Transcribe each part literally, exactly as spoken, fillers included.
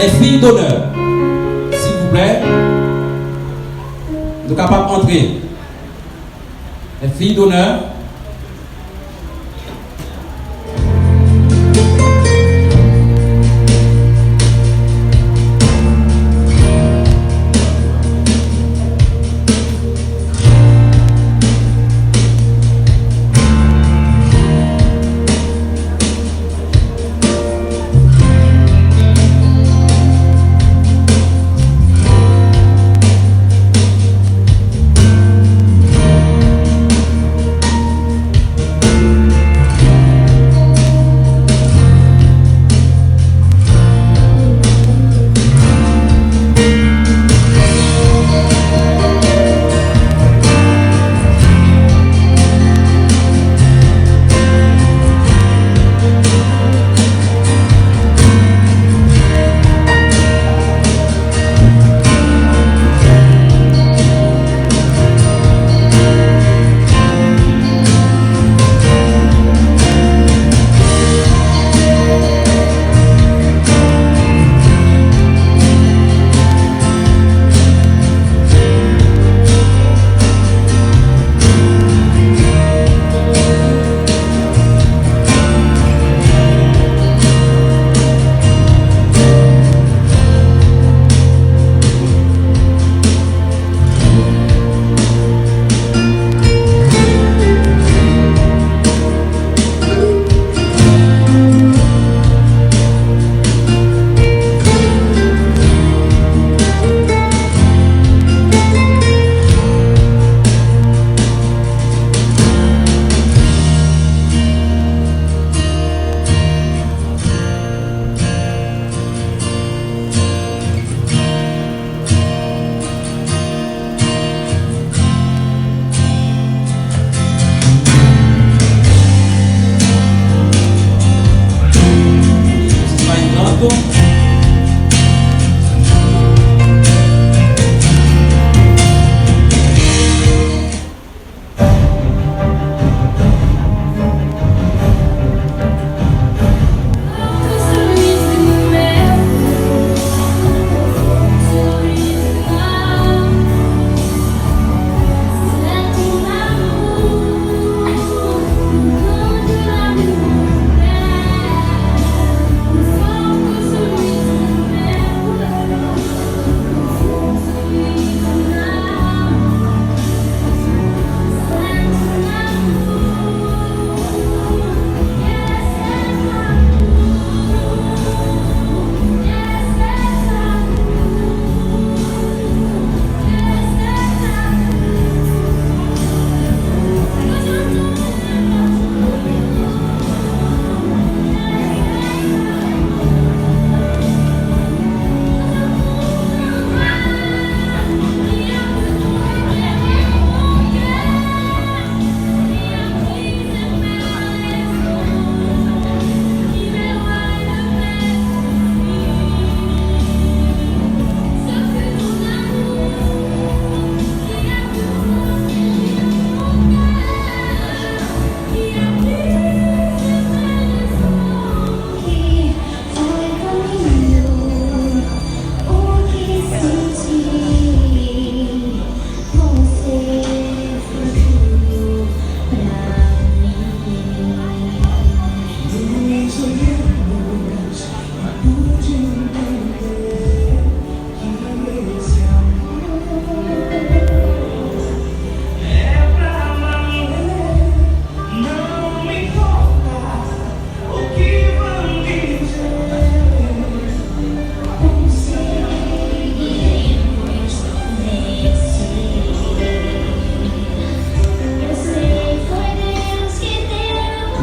Envite d'honneur, silvouplè, nou kapab antre. Envite d'honneur.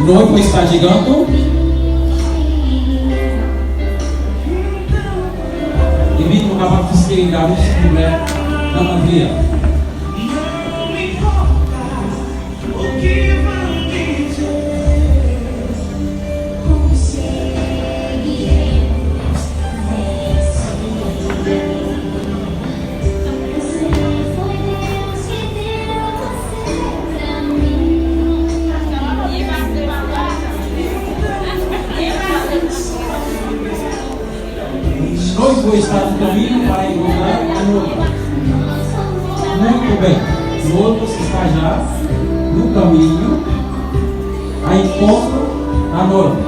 Nou refè sa Jigan tou. Epi nou kapab fiske Ricardo, silvouplè, nan antre a. Nou Está no caminho para encontrar a noiva. Muito bem. O outro está já no caminho a encontro da noiva.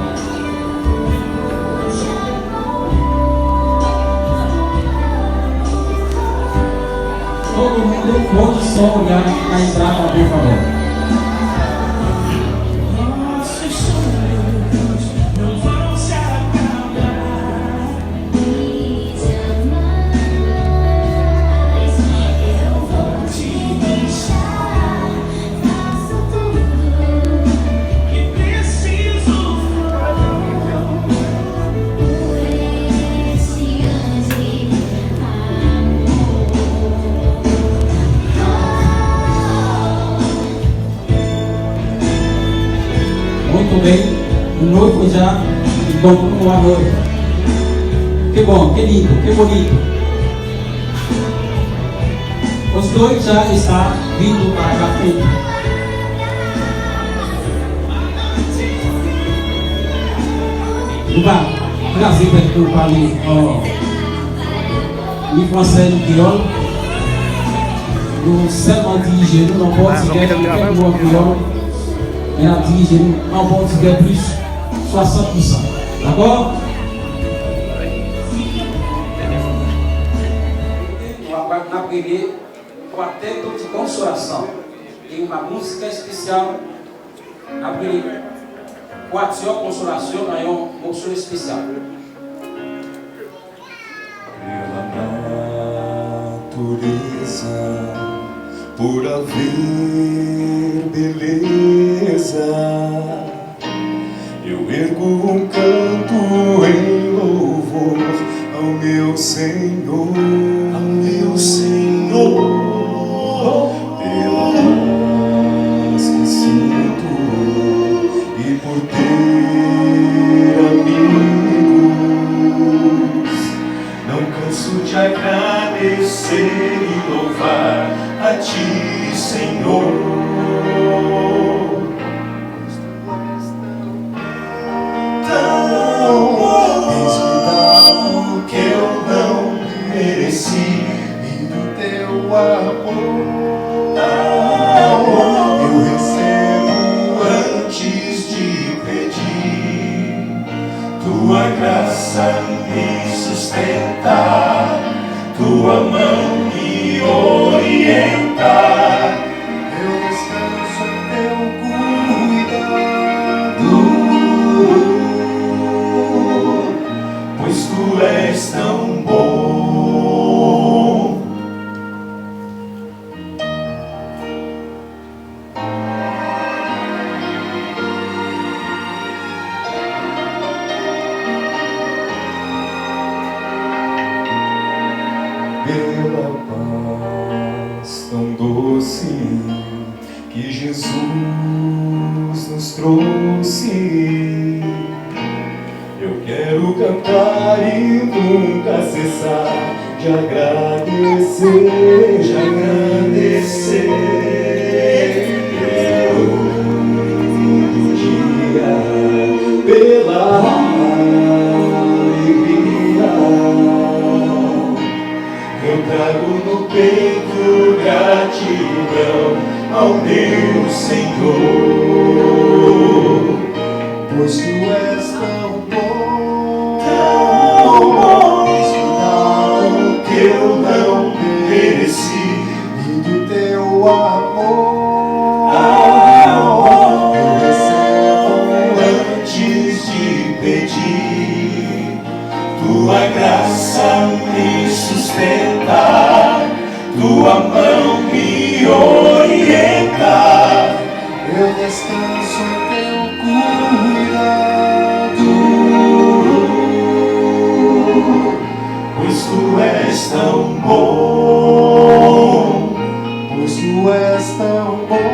Todo mundo pode só olhar na entrada, por favor. Muito bem. O noivo já encontrou a noiva. Que bom, que lindo, que bonito. Os dois já estão vindo para a frente. Nou va kraze tèt nou pale an ni fransè ni kreyòl. Nou sèlman dirije nou nan pòtigè, nou fè nou an kreyòl, men n ap dirije nou an pòtigè plis swasant pousan. Dakò? Nou ap, n ap rele Quarteto de Consolação. Tem uma música especial. N ap rele Quatuor Consolación nan yon moso espesyal. Pela natureza, por haver beleza, eu ergo um canto em louvor ao meu Senhor, ao meu Senhor, pela paz que sinto e por ter amigos. Não canso de agradecer e louvar a Ti, Senhor. Tão bom, tens me dado o que eu não mereci, e do teu amor eu recebo antes de pedir. Tua graça me sustenta, tua mão me orienta. Eu descanso em teu cuidado, pois tu és tão bom. Pela paz tão doce que Jesus nos trouxe. Eu quero cantar e nunca cessar de agradecer, de agradecer pelo lindo dia, pela alegria. Eu trago no peito gratidão ao meu Senhor, pois tu és tão bom, tão bom, tens me dado o que eu não mereci, e do teu amor eu recebo antes de pedir. Tua graça me sustenta, tua mão me orienta. Eu descanso em teu cuidado, pois tu és tão bom, pois tu és tão bom,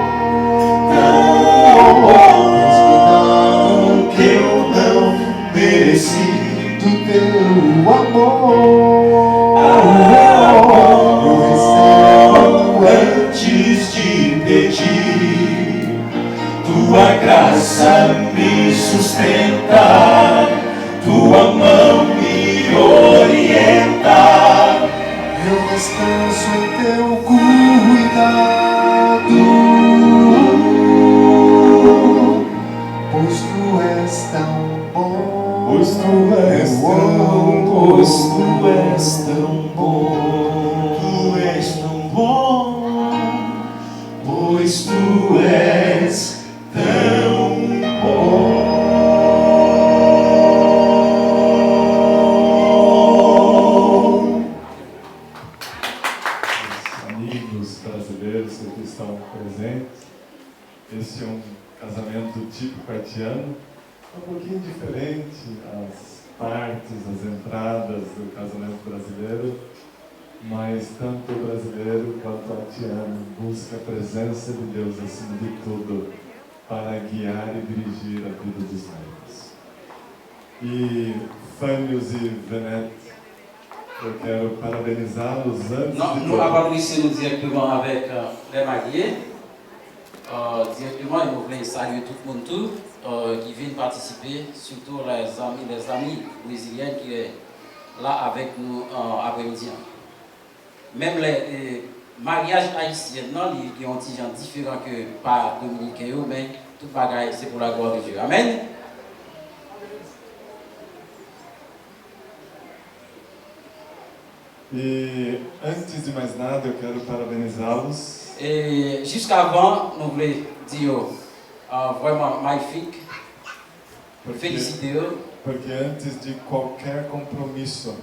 tão bom, tens me dado o que eu não mereci, do teu amor eu recebo antes de pedir. Tua graça me sustenta, tua mão me orienta. Tu és tão bom, pois tu és tão bom, pois tu és tão bom, pois tu és tão bom. Amigos brasileiros que aqui estão presentes, esse é um casamento típico haitiano, um pouquinho diferente as partes, as entradas do casamento brasileiro, mas tanto o brasileiro quanto o haitiano busca a presença de Deus acima de tudo para guiar e dirigir a vida dos noivos. E Fânios e Venette, eu quero parabenizá-los antes de tudo. Nou ap adrese nou dirèkteman avèk lè marye. Dirèkteman, e nou vle salye tout moun tou ki vin patisipe, sitou lèzanmi, lèzanmi brezilyèn ki la avèk nou aprèmidi an. Menm lè maryaj ayisyen nan, li gen yon ti jan diferan ke pa dominiken yo, men tout bagay se pou la glwa de Dye. Amèn. E antes de mais nada, eu quero parabenizá-los. E jiskavan, nou vle di yo vrèman mayifik, felisite yo. Porque antes de qualquer compromisso,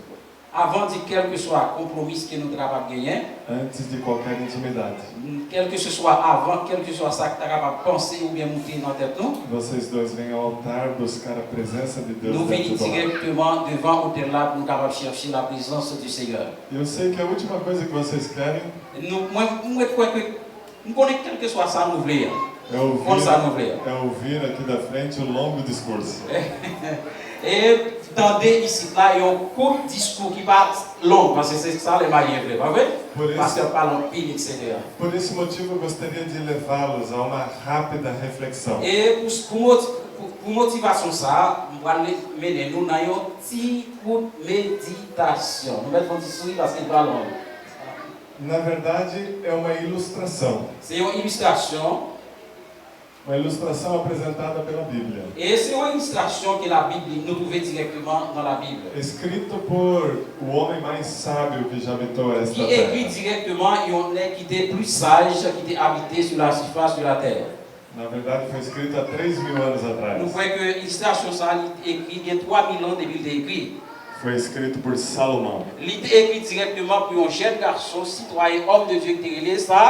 avan di kèlkeswa konpwomis ke nou ta kapab genyen, antes de qualquer intimidade, kèlkeswa avan, kèlkeswa sa k ta kapab panse oubyen moute nan tèt nou, vocês dois vêm ao altar buscar a presença de Deus, nou vini dentro do lar, dirèkteman devan otèl la pou nou kapab chèche la prezans di Senyè. E eu sei que a última coisa que vocês querem, nou, mwen, mwen kwè ke, m konnen kèlkeswa sa nou vle a. É ouvir, konn sa nou vle a. É ouvir aqui da frente o longo discurso. E tande isit la yon kout diskou ki pa long, paske se sa lè marye vle, pa vre? Pastè ap pale anpil, etsetera. Por esse motivo, eu gostaria de levá-los a uma rápida reflexão. E pou, pou moti-, pou, pou motivasyon sa a, m pral mennen nou nan yon ti kout meditasyon. Nou mèt fè yon ti souri paske l pa long. Na verdade, é uma ilustração. Se yon ilistrasyon. Uma ilustração apresentada pela Bíblia. E se yon ilistrasyon ke Labib li, nou twouve dirèkteman nan Labib. Escrito por o homem mais sábio que já habitou esta terra. Ki ekri dirèkteman yon nèg ki te pli saj, ki te abite sou la surface de la terre. Na verdade, foi escrito há três mil anos atrás. Nou kwè ke ilistrasyon sa a, li ekri gen twa mil an depi l te ekri. Foi escrito por Salomão. Li te ekri dirèkteman pou yon jèn gason, sitwayen, homme de Dieu ki te rele sa,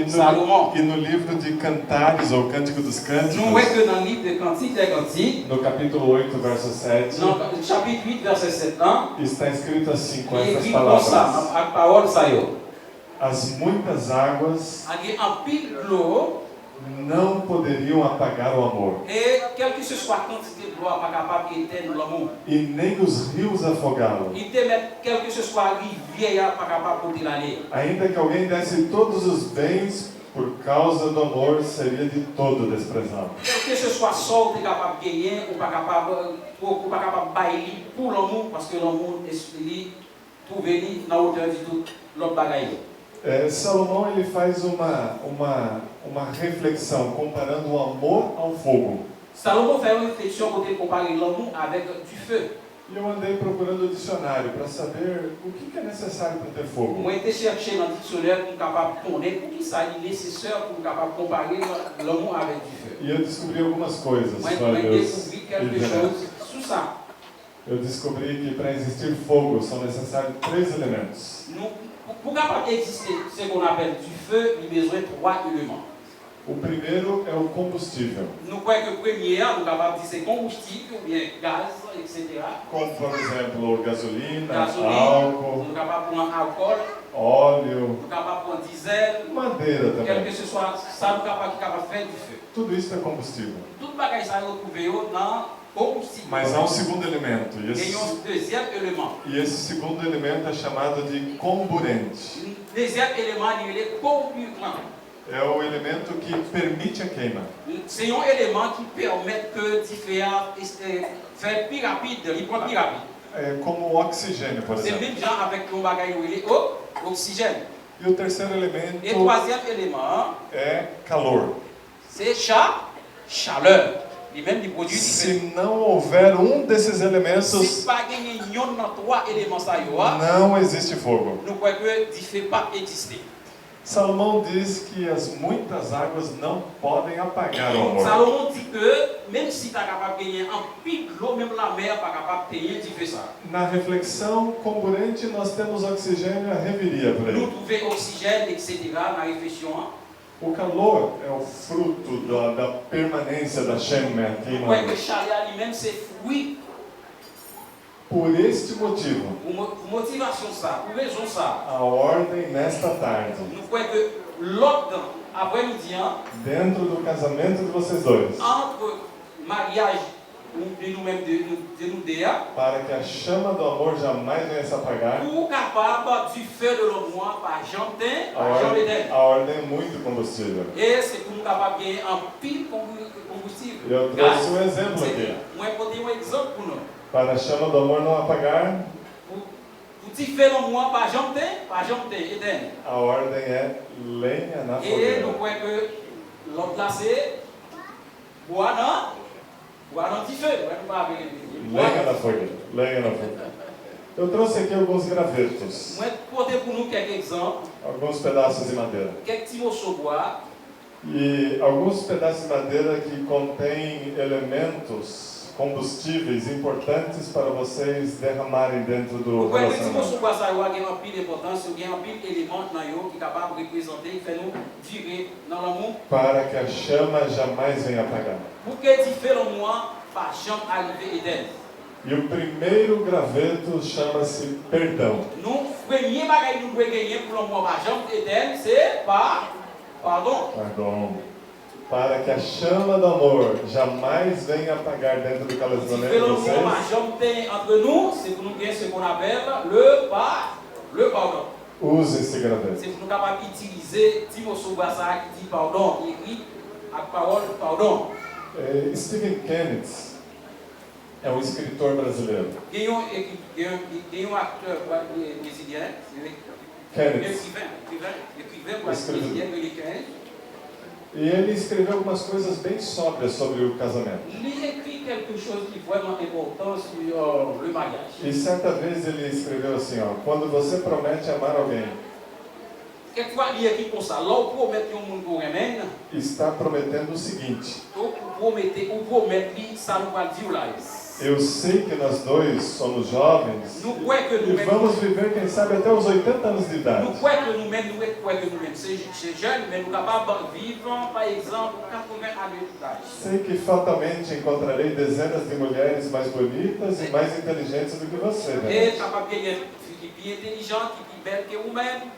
Salomon. E no, e no livro de Cantares, ou Cântico dos Cânticos, nou wè ke nan liv de Kantik dè Kantik, no capítulo oito, verso sete, nan chapit uit, vèsè sèt lan, está escrito assim, com essas palavras. Li ekri konsa, ak pawòl sa yo. As muitas águas, a gen anpil dlo, não poderiam apagar o amor, e kèlkeswa kantite dlo a pa kapab etèn lanmou. E nem os rios afogá-lo. Li te mèt kèlkeswa rivyè a pa kapab pote l ale. Ainda que alguém desse todos os bens, por causa do amor, seria de todo desprezado. Kèlkeswa sa w te kapab genyen, ou pa kapab, ou, ou pa kapab bay li pou lanmou, paske lanmou, li twouve li nan wotè di tout lòt bagay yo. É, Salomão, ele faz uma, uma, uma reflexão comparando o amor ao fogo. Salomon fè yon refleksyon kote l konpare lanmou avèk dife. E eu andei procurando o dicionário para saber o que que é necessário para ter fogo. Mwen te chèche nan diksyonè pou m kapab konnen poukisa li nesesè pou m kapab konpare lanmou avèk dife. E eu descobri algumas coisas, Fábio. Mwen, mwen dekouvri kèlke choz sou sa. Eu descobri que para existir fogo são necessários três elementos. Nou, pou, pou kapab egziste, se ke nou apèl dife, li bezwen twa eleman. O primeiro é o combustível. Nou kwè ke premye a, nou kapab di se konbistib oubyen gaz, etsetera. Como, por exemplo, gasolina, álcool, gasolin, nou kapab pran alkòl, óleo, nou kapab pran dizèl, madeira também, kèlkeswa sa nou kapab, ki kapab fè dife. Tudo isso é combustível. Tout bagay sa yo twouve yo nan konbistib. Mas há um segundo elemento, e esse, gen yon dezyèm eleman. E esse segundo elemento é chamado de comburente. Dezyèm eleman, li rele konbiran. É o elemento que permite a queima. Se yon eleman ki pèmèt ke dife a, eh, fè pi rapid, li pran pi rapid. É como o oxigênio, por exemplo. Se menm jan avèk yon bagay yo rele o-, oksijèn. E o terceiro elemento, e twazyèm eleman an, é calor. Se cha-, chalè. Li menm li pwodui dife. Se não houver um desses Si elementos, pa genyen yonn nan twa eleman sa yo a, não existe fogo. Nou kwè ke dife p ap egziste. Salomão diz que as muitas águas não podem apagar o amor. Salomon di ke menm si ta kapab genyen anpil dlo, menm lamè pa kapab tenyen dife sa. Na reflexão, comburente, nós temos oxigênio, a reviria por aí. Nou twouve oksijèn, etsetera nan refleksyon an. O calor é o fruto da, da permanência da chama aqui Nou kwè ke na chalè a li menm se fwi. Por este motivo, Pou mo- pou motivasyon sa, pou rezon sa, a ordem nesta tarde, nou kwè ke lòd aprèmidi an, dentro do casamento de vocês dois, antre maryaj nou- de nou menm de, nou- de nou de a, para que a chama do amor jamais venha se apagar, pou kapab dife de lanmou an pa janm ten, a pa janm ordem, etèn. A ordem é muito combustível. E se pou nou kapab genyen anpil konbou- konboustivel. Eu trouxe um exemplo aqui. Mwen pote yon egzanp pou nou. Para a chama do amor não apagar, Pou, pou dife lanmou an pa janm ten, pa janm ten, etèn. A ordem é lenha na E nou fogueira. Kwè ke lòd la se bwa nan, bwa nan dife. Mwen pa vle rele bwa Lenha nan na fogueira. Lenha na fogueira. Eu trouxe aqui alguns gravetos, Mwen pote pou nou kèk egzanp, alguns pedaços de madeira. Kèk ti moso bwa, E alguns pedaços de madeira que contêm elementos combustíveis importantes para vocês derramarem dentro do Ou kwè ke ti moso relacionamento. Bwa sa yo a gen anpil enpòtans, yo gen anpil eleman nan yo ki kapab reprezante, ki fè nou dire nan lanmou, Para que a chama jamais venha apagar. Pou ke dife lanmou an pa janm arive etèn. E o primeiro graveto chama-se perdão. Nou, premye bagay nou dwe genyen pou lanmou an pa janm etèn, se pa, padon. Perdão. Para que a chama do amor jamais venha apagar dentro do Dife relacionamento de lanmou an pa vocês, janm ten antre nou, se pou nou gen se kon apèl le pa, le padon. Use esse graveto. Se pou nou kapab itilize ti moso bwa sa a ki di padon, ki ekri ak pawòl padon. É, Stephen Kenneth é um escritor brasileiro. Gen yon, gen yon, gen yon aktè brezilyen, yon Kenneth. Ekriven, ekriven, ekriven brezilyen, Ameriken. E ele escreveu algumas coisas bem sóbrias sobre o casamento. Li ekri kèlke choz ki vrèman enpòtan sou euh, le maryaj. E certa vez ele escreveu assim, ó, quando você promete amar alguém, Kèk fwa li ekri konsa, lè w pwomèt yon moun ke w renmen l, está prometendo o seguinte: ou pwomete, ou pwomèt li sa nou pral di w la yo. Eu sei que nós dois somos jovens Nou kwè ke nou e menm, vamos viver, quem sabe, até os oitenta anos de nou idade. Kwè ke nou menm, nou ret kwè ke nou menm se, se jèn, men nou kapab viv, pa egzanp, katreven ane daj. Sei que fatalmente encontrarei dezenas de mulheres mais bonitas e mais inteligentes do que você, E Denise. Kapab genyen fi ki pi entelijan, ki pi bèl ke ou menm.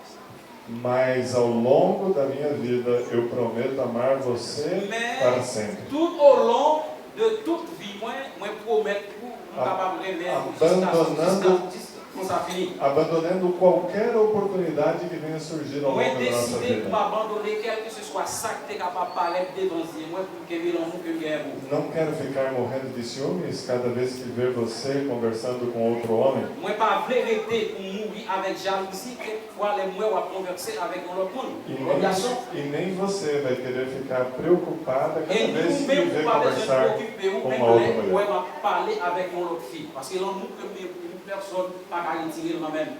Mas ao longo da minha vida, eu prometo amar você para Men sempre. Tout o long de tout vi mwen, mwen pwomèt pou nou kapab renmen ou jiska, Abandonando, jiska, jiska konsa fini. Abandonando qualquer oportunidade que venha surgir ao Mwen longo da nossa deside pou m vida. Abandone kèlkeswa sa k te kapab parèt devan zye mwen pou m kenbe lanmou ke m genyen pou ou. Não quero ficar morrendo de ciúmes cada vez que ver você conversando com outro homem. Mwen pa vle rete pou m mouri avèk jalouzi kèk fwa lè m wè w ap konvèse avèk yon lòt moun. E Yon lòt gason. nem, e nem você vai querer ficar preocupada cada E ni vez ou que menm me ou ver pa bezwen conversar pwokipe ou com menm uma lè outra ou wè mulher. M ap pale avèk yon lòt fi. Paske lanmou ke m gen pou ou, pèsòn pa ka retire l nan men m.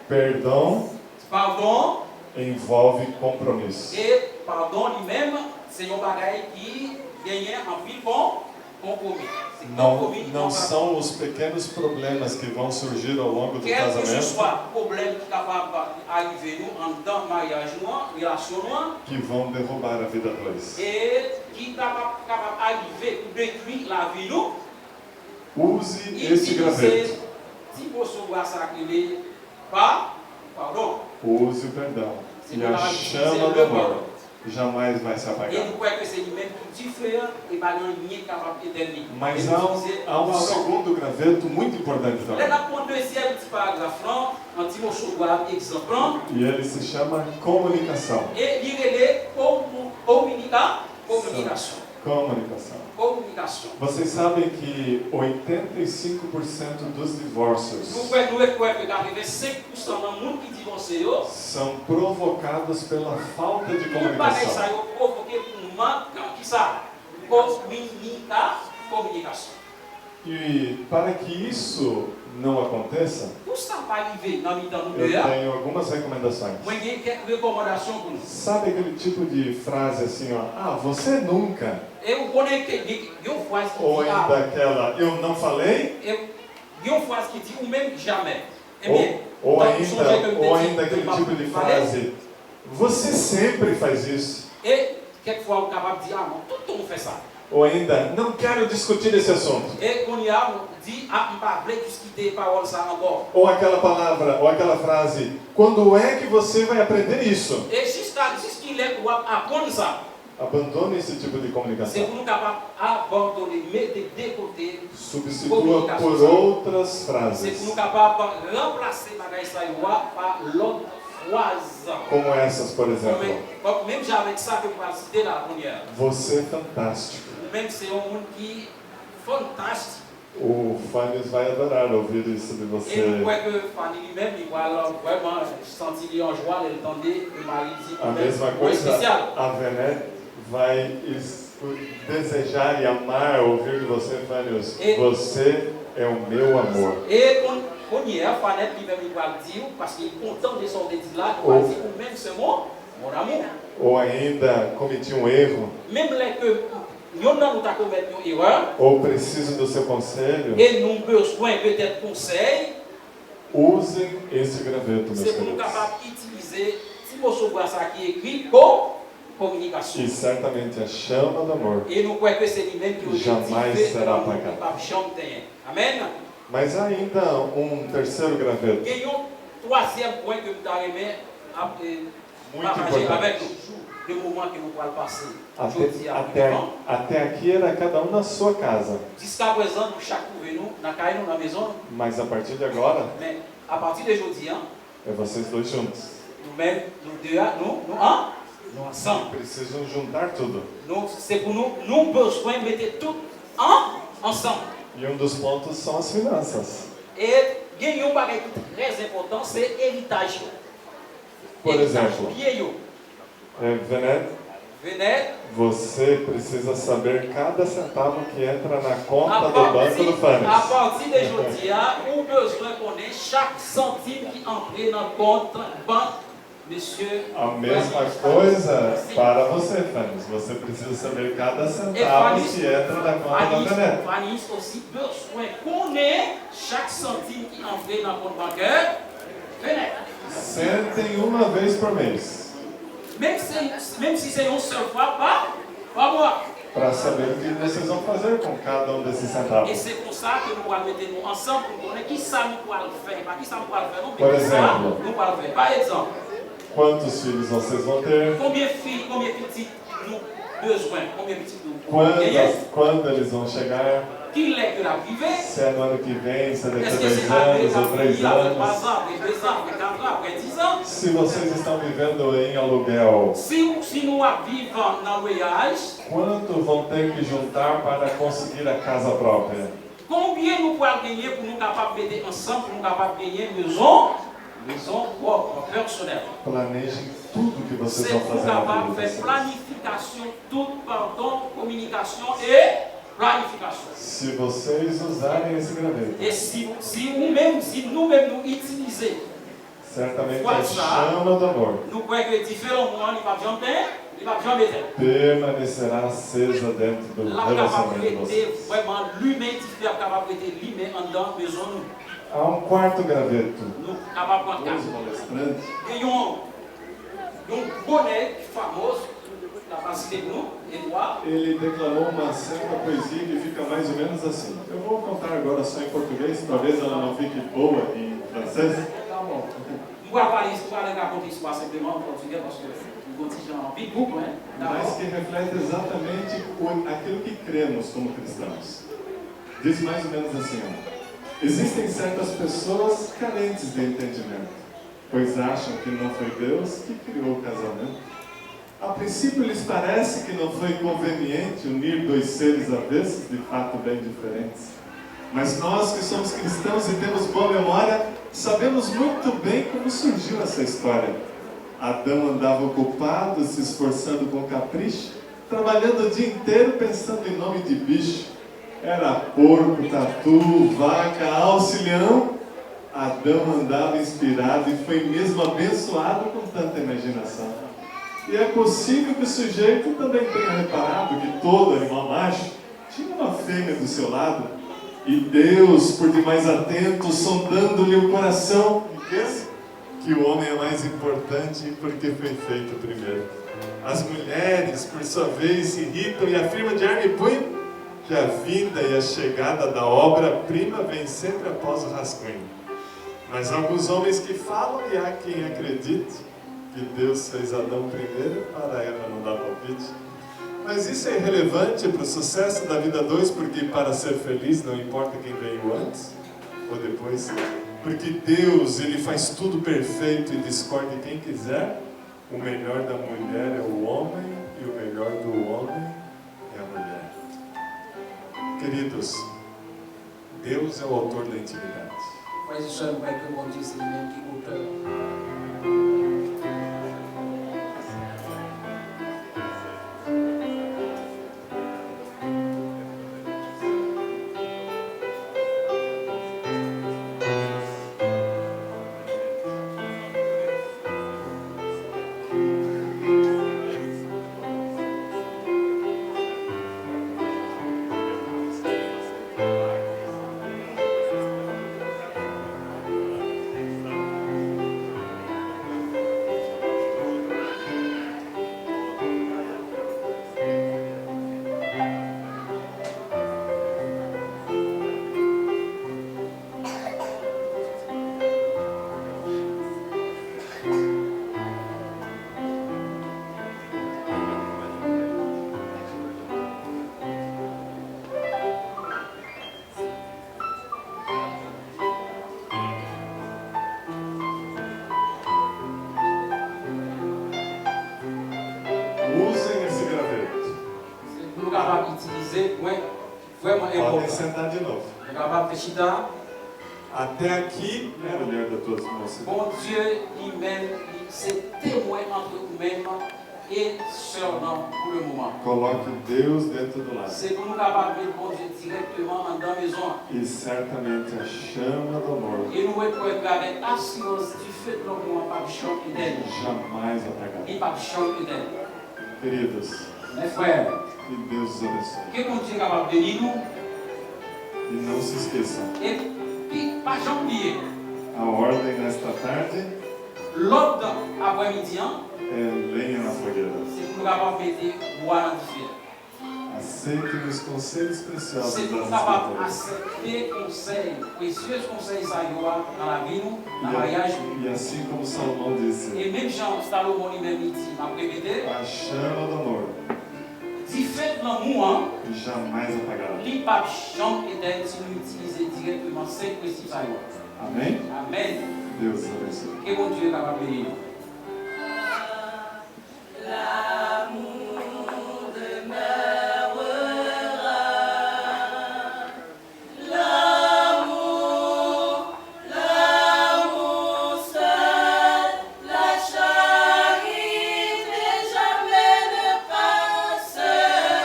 Perdão Padon envolve compromisso. E padon li menm, se yon bagay ki genyen anpil bon konpwomi. Se Não, konpwomi ki não kapab são os pequenos problemas que vão surgir ao longo do Kèlkeswa casamento pwoblèm ki kapab arive nou anndan maryaj nou an, relasyon nou an, que vão derrubar a vida a dois. E ki kapab, kapab arive pou detwi lavi nou, Use esse graveto. Ti moso bwa sa ki rele pa, padon. Use o perdão. E a chama do amor jamais vai se E apagar. Nou kwè ke se li menm ki dife an, e pa gen anyen ki kapab etèn li. Mas E há nou um, itilize há um padon. Segundo graveto muito importante Lè também. N ap pran dezyèm ti paragraf lan, yon ti moso bwa egzanp lan, E ele se chama comunicação. E li rele komu-, kominika, kominikasyon. Comunicação. Kominikasyon. Vocês sabem que oitenta e cinco por cento dos Nou divórcios kwè, nou kwè ke katrevensenk pousan nan moun ki divòse yo, são provocados pela falta de tout bagay sa comunicação. Yo pwovoke pou mank kisa? Kominika, kominikasyon. E para que isso não aconteça, Pou sa pa rive nan mitan nou eu deyò, tenho algumas recomendações. Mwen gen kèk rekòmandasyon pou nou. Sabe aquele tipo de frase assim, ó, ah, você nunca? E ou konnen ke gen gen yon fraz ki Ou di, ah, ainda aquela, eu não falei? e gen yon fraz ki di ou menm jamè. Ou, Ebyen, ou tankou sonje ke ainda, m ou te di ainda aquele m pa tipo de pale, frase, você sempre faz isso. E kèk fwa ou kapab di, ah, mwen, tout tan ou fè sa. Ou ainda, não quero discutir esse assunto. E kounye a, ou di, ah, m pa vle diskite pawòl sa ankò. Ou aquela palavra, ou aquela frase, quando é que você vai aprender isso? E jiska, jiskilè ou ap aprann sa. Abandone esse tipo de Se comunicação. Pou nou kapab abandone, mete de kote. Substitua por outras Se pou frases, nou kapab ranplase bagay sa yo a pa lòt fraz. como essas, por exemplo. Kòm, kòm menm jan avèk sa ke m pral site la kounye a. Você é fantástico. Ou menm se yon moun ki fantastik. O Fannius vai adorar ouvir isso de E m você. Kwè ke Fanny li menm, li pral vrèman santi li an jwa lè l tande ke mari di A ou menm mesma ou coisa, espesyal. A Venette vai es- desejar e amar ouvir de você, Fannius. E- Você é o meu amor. E kon- kounye a, Fanette li menm li pral di w, paske li kontan de sa w te di la, li pral di ou menm se mon, mon amour. Ou ainda cometi um erro. Menm lè ke yonn nan nou ta komèt yon erè, Ou preciso do seu conselho. E nou bezwen petèt konsèy, Usem esse graveto, meus se pou nou queridos. Kapab itilize ti moso bwa sa ki ekri ko kominikasyon. E certamente a chama do amor. E nou kwè ke se li menm ki Jamais objektif será nan moun apagado. Ki p ap janm tenyen. Amèn. Mas há ainda um terceiro graveto. Gen yon twazyèm pwen ke m ta renmen ap, eh, Muito pataje avèk importante. Nou de moman ke nou pral pase Até, jodi a. até, até aqui era cada um na sua casa. Jiska prezan, nou chak twouve nou nan kay nou, nan mezon nou. Mas a partir de agora, Men apati de jodi a, é vocês dois juntos. Nou menm, nou de a, nou, nou an, nou ansanm. Precisam juntar tudo. Nou, se pou nou, nou bezwen mete tout an, ansanm. E um dos pontos são as finanças. E gen yon bagay ki trè enpòtan, se eritaj yo. Por Eritaj, exemplo, byen yo. É, Venette, Venette, você precisa saber cada centavo que entra na conta do Banco do Fannius. Apati de jodi a, ou bezwen konnen chak santim ki antre nan kont bank mesye. A mesma coisa para você, Fannius. Você precisa saber cada centavo que entra na conta da Venette. Fannius osi bezwen konnen chak santim ki antre nan kont bankè Venette. Sentem uma vez por mês. Menm si, menm si se yon sèl fwa pa, pa mwa. Para saber o que vocês vão fazer com cada um desses centavos. E se konsa ke nou pral mete nou ansanm pou nou konnen ki sa nou pral fè. Pa ki sa nou pral fè, non, Por men ki sa exemplo. Nou pral fè. Pa egzanp, Quantos filhos vocês vão ter? Konbyen fi, konbyen pitit nou bezwen, konbyen pitit nou genyen, Quantas, quando eles vão chegar? Ki lè ke l ap rive? Se é no ano que vem, se é daqui a Èske se dois apre, anos ou apre três di a, apre anos? twa zan, apre de zan, apre kat zan, apre diz an? Se vocês estão vivendo em aluguel, Si, si nou ap viv nan lweyaj, quanto vão ter que juntar para conseguir a casa própria? Konbyen nou pral genyen pou nou kapab mete ansanm, pou nou kapab genyen mezon, mezon pwòp, pèsonèl? Planejem tudo que vocês Se vão pou fazer na vida kapab de fè vocês. Planifikasyon, tout, padon, kominikasyon e planifikasyon. Se vocês usarem esse graveto, E si, si ou menm, si nou menm nou itilize certamente Fwa a sa. Chama do amor Nou kwè ke dife lanmou an, li p ap janm ten, li p ap janm etenn. Permanecerá acesa dentro do L ap kapab relacionamento de rete vocês. Vrèman limen, dife ap kapab rete limen anndan mezon nou. Há um quarto graveto. Nou kapab pran kat. Os palestrantes Gen yon, yon gwo nèg ki famoz, la pa site pou nou, e twa. Ele declamou uma certa poesia que fica mais ou menos assim. Eu vou contar agora só em português, talvez ela não fique boa em francês. Mwen pral pale, mwen pral rakonte istwa senpleman an pòtigè paske mwen gon ti jan anpil bouk mwen. Mas que reflete exatamente o- aquilo que cremos como cristãos. Diz mais ou menos assim, ó. Existem certas pessoas carentes de entendimento, pois acham que não foi Deus que criou o casamento. A princípio lhes parece que não foi conveniente unir dois seres avessos, de fato bem diferentes. Mas nós que somos cristãos e temos boa memória, sabemos muito bem como surgiu essa história. Adão andava ocupado, se esforçando com capricho, Trabalhando o dia inteiro pensando em nome de bicho. Era porco, tatu, vaca, alce, leão. Adão andava inspirado e foi mesmo abençoado com tanta imaginação. E é possível que o sujeito também tenha reparado que todo animal macho tinha uma fêmea do seu lado. E Deus, por demais atento, sondando-lhe o coração, que o homem é mais importante porque foi feito primeiro. As mulheres, por sua vez, se irritam e afirmam de arma e punho que a vinda e a chegada da obra-prima vem sempre após o rascunho. Mas alguns homens que falam e há quem acredite que Deus fez Adão primeiro para Eva não dar palpite. Mas isso é irrelevante para o sucesso da vida dois, porque para ser feliz não importa quem veio antes ou depois. Porque Deus, ele faz tudo perfeito e discorde quem quiser. O melhor da mulher é o homem e o melhor do homem é a mulher. Queridos, Deus é o autor da intimidade. Frè e sè, nou kwè ke Bondye se li menm ki otè. Usem esse graveto. Se pou nou kapab itilize pwen vrèman enpòtan. Podem sentar de novo. Nou kapab fè chita. Até aqui era a mulher da tua mocidade. Bondye li menm, li se temwen ant ou menm e sè w lan pou le moman. Coloque Deus dentro do lar. Se pou nou kapab met Bondye dirèkteman anndan mezon an. E certamente a chama do amor. E nou wè kwè ke avèk asirans dife de lanmou an p ap janm etèn. Jamais apagará. Li p ap janm etèn. Queridos, men frè, que Deus os abençoe. Ke Bondye kapab beni nou. E não se esqueçam. Epi, pa janm bliye. A ordem nesta tarde. Lòd aprèmidi an. É lenha na fogueira. Se pou nou kapab mete bwa nan dife a. Aceitem os conselhos preciosos das Escrituras. Se pou nou kapab aksepte konsèy, presyez konsèy sa yo a nan lavi nou, nan maryaj nou. E a-, e assim como Salomão disse, e menm jan Salomon li menm li di, m ap repete, a chama do amor dife lanmou an jamais apagará. Li p ap janm etèn si nou itilize dirèkteman senk prensip sa yo. Amém? Amèn. Deus abençoe. Ke Bondye kapab beni nou. L'amour demeurera. L'amour, l'amour seul, la charité jamais ne passera.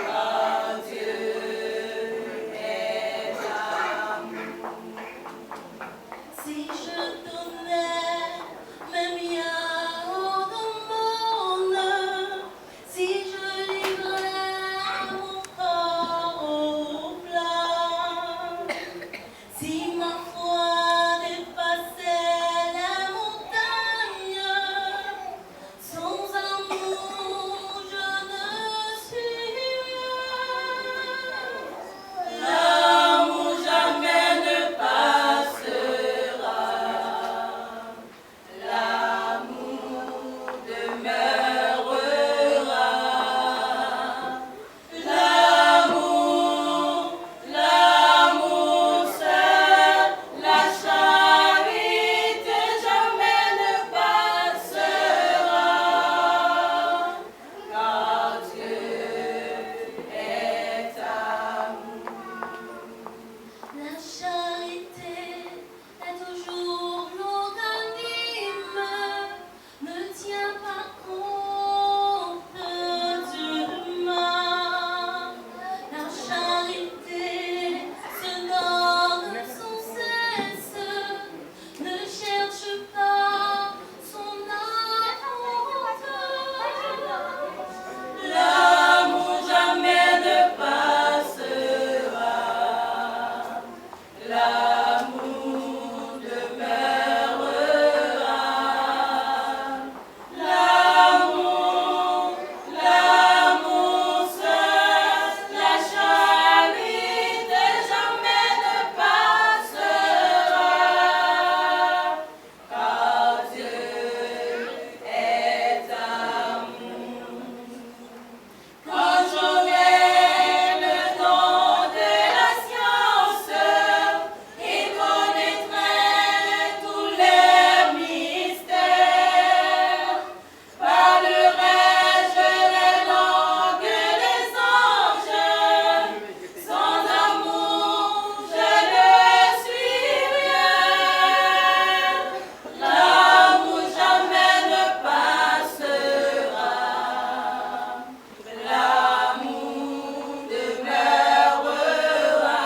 Car Dieu est amour. Si je te L'amour demeurera. L'amour, l'amour seul, la charité jamais ne passera, car Dieu est amour. Quand j'aurai le don de la science, et connaîtrai tous les mystères, parlerai-je les langues des anges, sans amour, je ne suis rien. L'amour jamais ne passera. L'amour demeurera.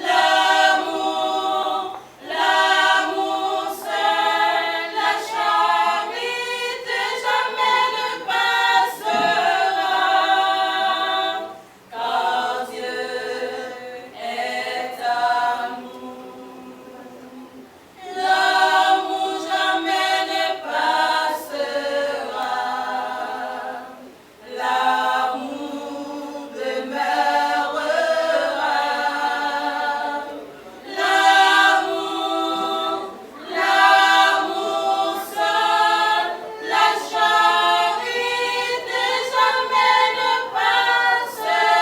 L'amour, l'amour seul, la charité jamais ne passera, car Dieu est amour. L'amour jamais ne passera. L'amour demeurera. L'amour, l'amour seul, la charité jamais ne passera.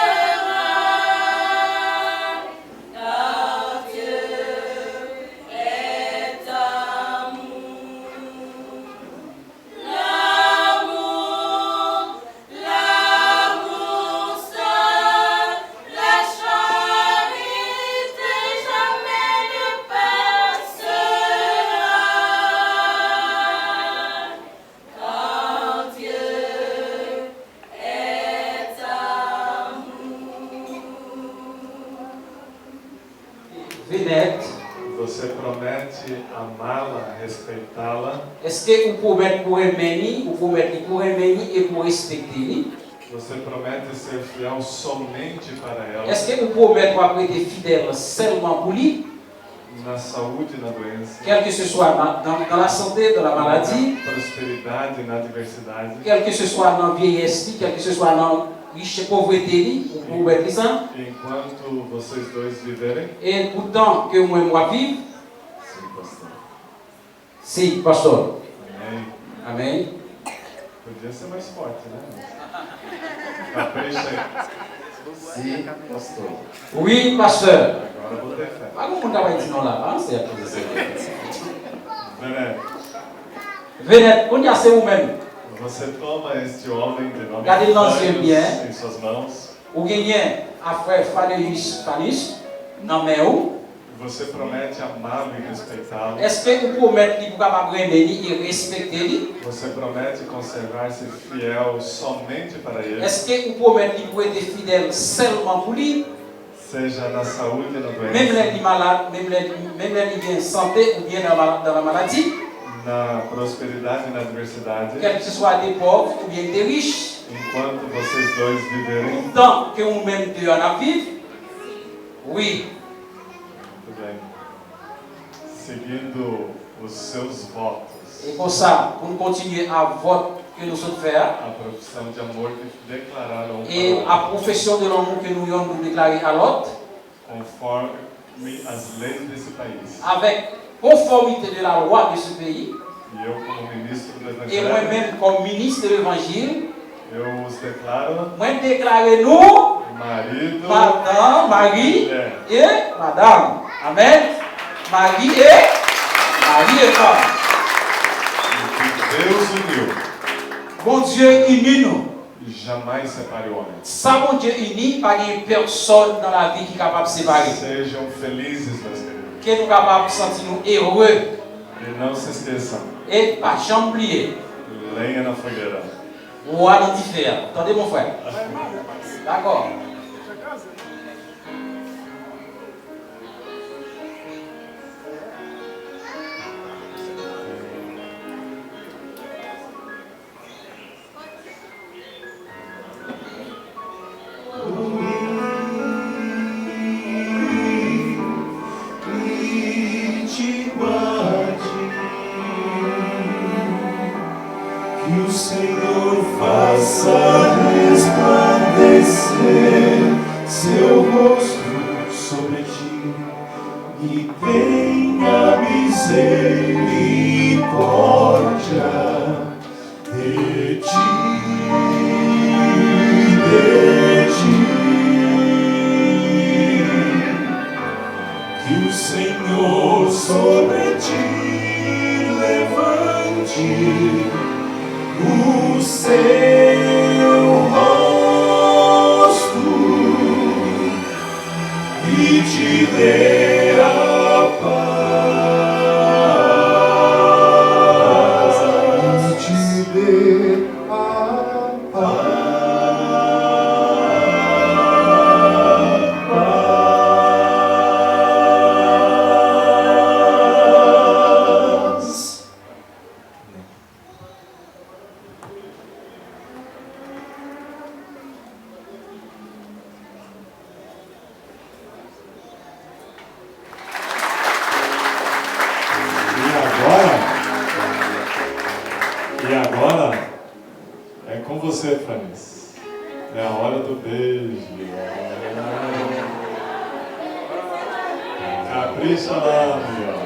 Car Dieu est amour. L'amour, l'amour seul, la charité jamais ne passera, car Dieu est amour. Veneth. Você promete amá-la, respeitá-la? Èske ou pwomèt pou renmen li, ou pwomèt li pou renmen li e pou respekte li? Você promete ser fiel somente para ela? Èske ou pwomèt w ap rete fidèl sèlman pou li? Na saúde, na doença. Quel que ce soit, dans, dans, dans la santé, dans la maladie, na prosperidade, na adversidade. Quel que ce soit nan vyeyès li, quel que ce soit nan richès, povrete li, ou pwomèt li sa. Enquanto vocês dois viverem. E poutan ke mwen m ap viv. Sim, pastor. Si, pastor. Amém. Amém. Podia ser mais forte, né? Capricha aí. Sim, pastor. Wi, pastè. Agora eu botei fé. Pa gen moun k ap di non la, pa se ap poze se. Veneth. Veneth, kounye a se ou menm. Você toma este homem de nome Fanius em suas mãos. Gade nan zye byen. Ou genyen a frè Fanius, Fanius nan men ou. Você promete amá-lo e respeitá-lo? Èske ou pwomèt li pou kapab renmen li e respekte li? Você promete conservar-se fiel somente para ele? Èske ou pwomèt li pou rete fidèl sèlman pou li? Seja na saúde, na doença. Menm lè li malad, menm lè, menm lè li gen sante oubyen nan mal-, nan la maladi. Na prosperidade, na adversidade. Kèlkeswa de pòv oubyen de rich. Enquanto vocês dois viverem. Tan ke ou menm de an ap viv. Wi. Muito bem. Seguindo os seus votos. E konsa, pou n kontinye a vòt ke nou sot fè a. A profissão de amor que declararam um para o outro. E a pwofesyon de lanmou ke nou yonn nou deklare a lòt. Conforme as leis desse país. Avèk konfòmite de la lwa de ce pays. E eu, como ministro do Evangelho. E mwen menm, kòm minis de levanjil. Eu os declaro. Mwen deklare nou. Marido. Madan, mari. Mulher. E madanm. Amèn. Mari e. Mari e fanm. O que Deus uniu. Bondye ini nou. Jamais separe o homem. Sa Bondye ini, pa gen pèsòn nan lavi ki kapab separe. Sejam felizes, meus queridos. Ke nou kapab santi nou ere. E não se esqueçam. E pa janm bliye. Lenha na fogueira. Bwa nan dife a. Tande, mon frè. Dakò. E tenha misericórdia de ti, de ti. Que o Senhor sobre ti levante o seu rosto e te dê a paz. Te dê a paz. E agora? E agora? É com você, Franis. É a hora do beijo. Capricha lá, Miguel.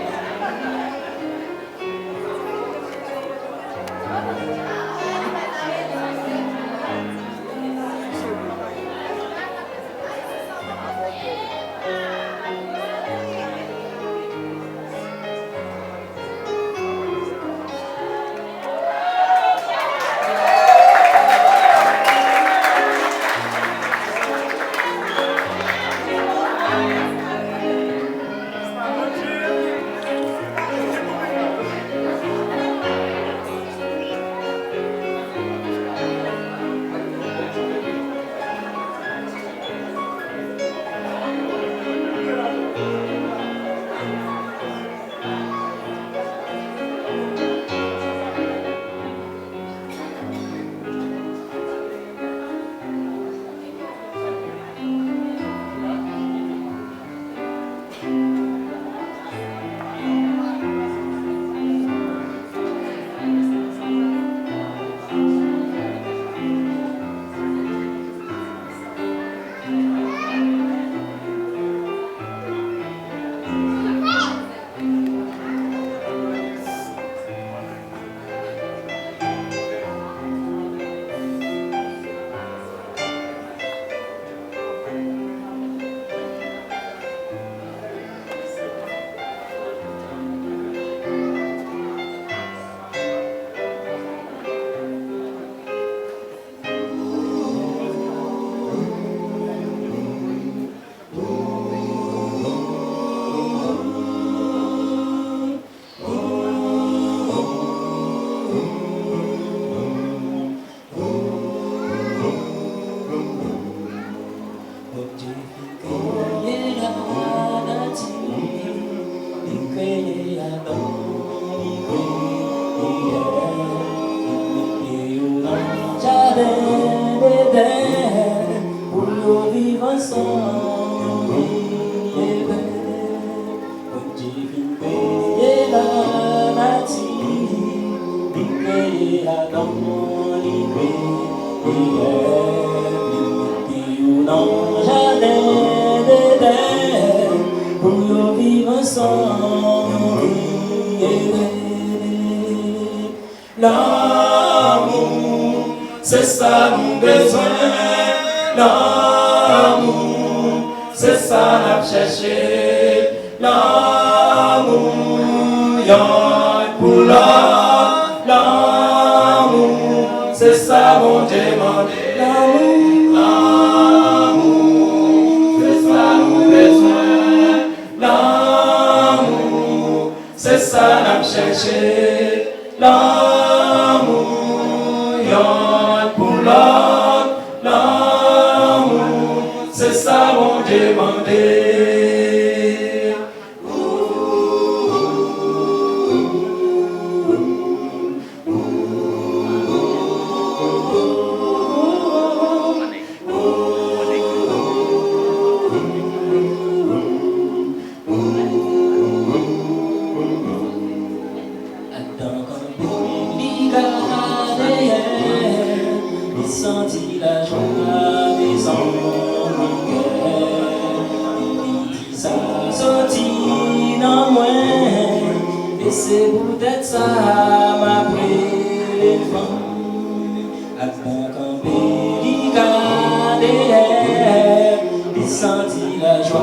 Bondye fin kreye lanati, li kreye Adan, li kreye Èv, li mete yo nan jaden Eden pou yo viv ansanm, yo vin ere. Bondye fin kreye lanati, li kreye Adan, li kreye Èv, li mete yo nan jaden Eden pou yo viv ansanm, yo vin ere. Lanmou, se sa nou bezwen. Lanmou, se sa n ap chèche. Lanmou, yonn pou lòt. Lanmou, se sa Bondye mande. Lanmou, lanmou, se sa nou bezwen. Lanmou, se sa n ap chèche. Lanmou, yonn pou lòt. Lanmou, se sa Bondye mande. Adan konn premye Soti nan mwen, e se poutèt sa m ap rele l fanm. Ak bon kanpe li ka dèyè, li santi lajwa,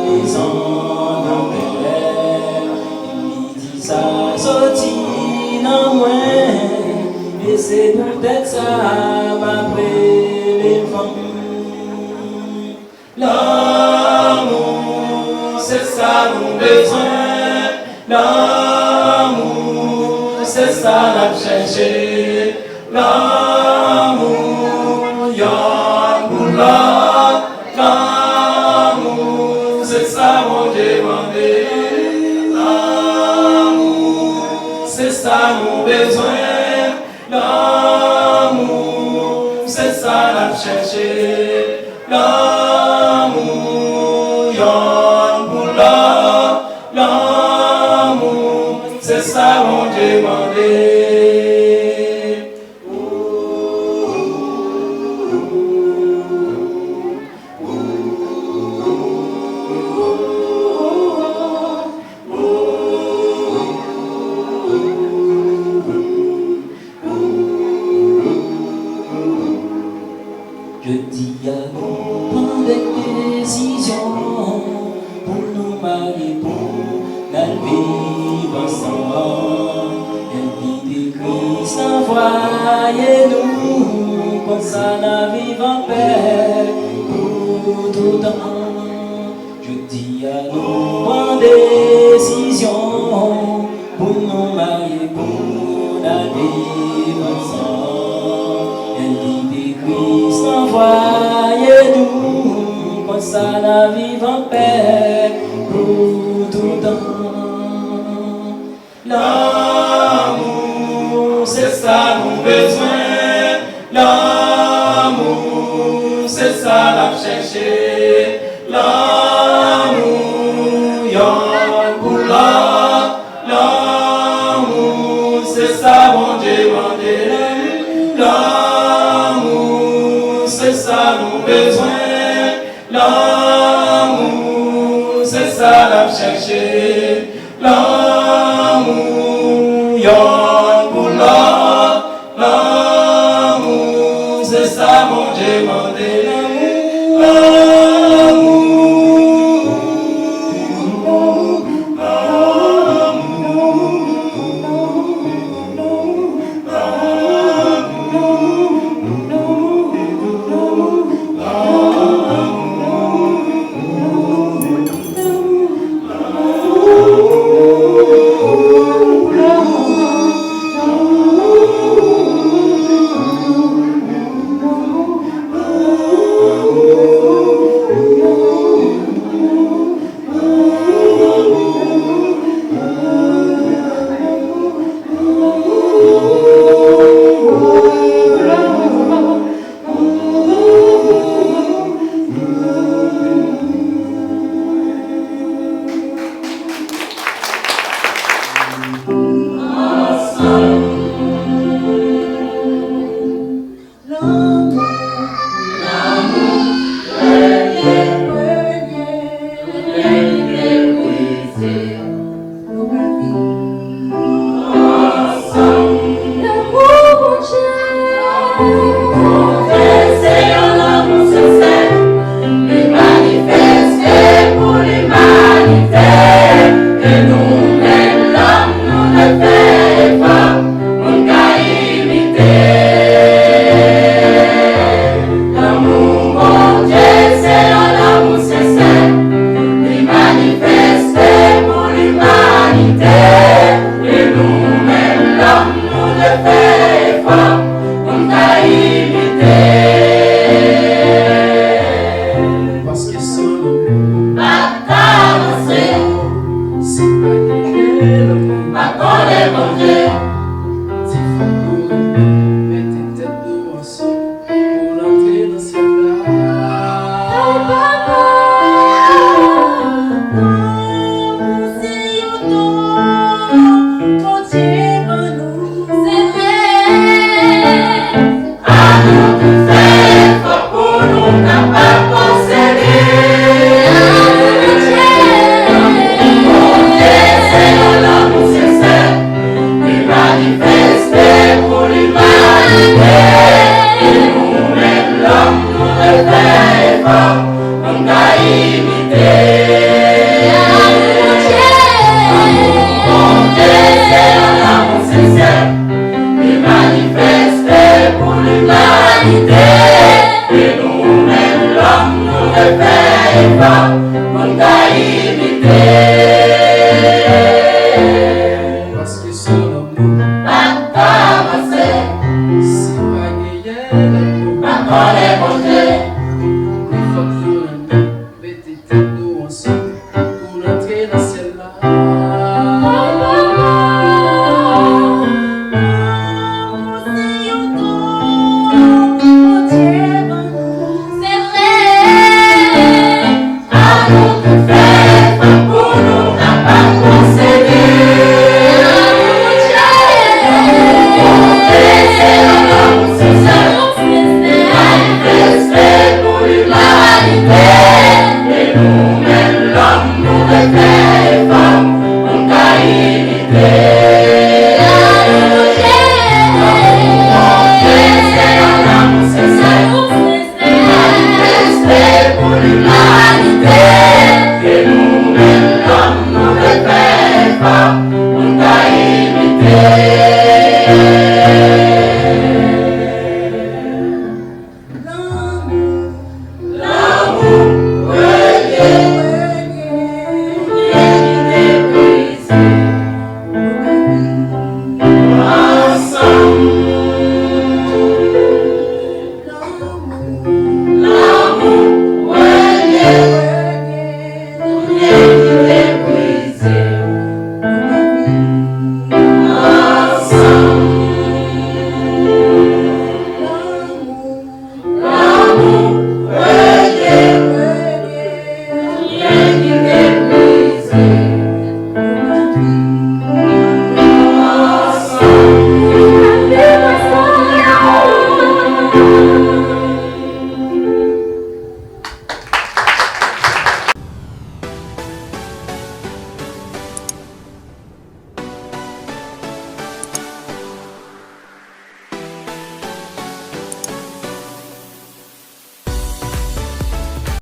dezòd nan kè. Li di sa soti nan mwen, e se poutèt sa m ap rele l fanm. Lanmou, se sa nou bezwen. Lanmou, se sa n ap chèche. Lanmou, yonn pou lòt. Lanmou, se sa Bondye mande. Lanmou, se sa nou bezwen. Lanmou, se sa n ap chèche. Lanmou, yonn pou lòt. Lanmou, se sa Bondye mande. Jodi a nou pran de desizyon pou nou marye, pou n al viv ansanm. Envite Kris nan fwaye nou, konsa n a viv anpè pou toutan. Jodi a nou pran desizyon pou nou marye, pou n al viv ansanm. Envite Kris nan fwaye nou, konsa n a viv anpè pou toutan. Lanmou, se sa nou bezwen. Lanmou, se sa n ap chèche. Lanmou, yonn pou lòt. Lanmou, se sa Bondye mande. Lanmou, se sa nou bezwen. Lanmou, se sa n ap chèche. Lanmou, yon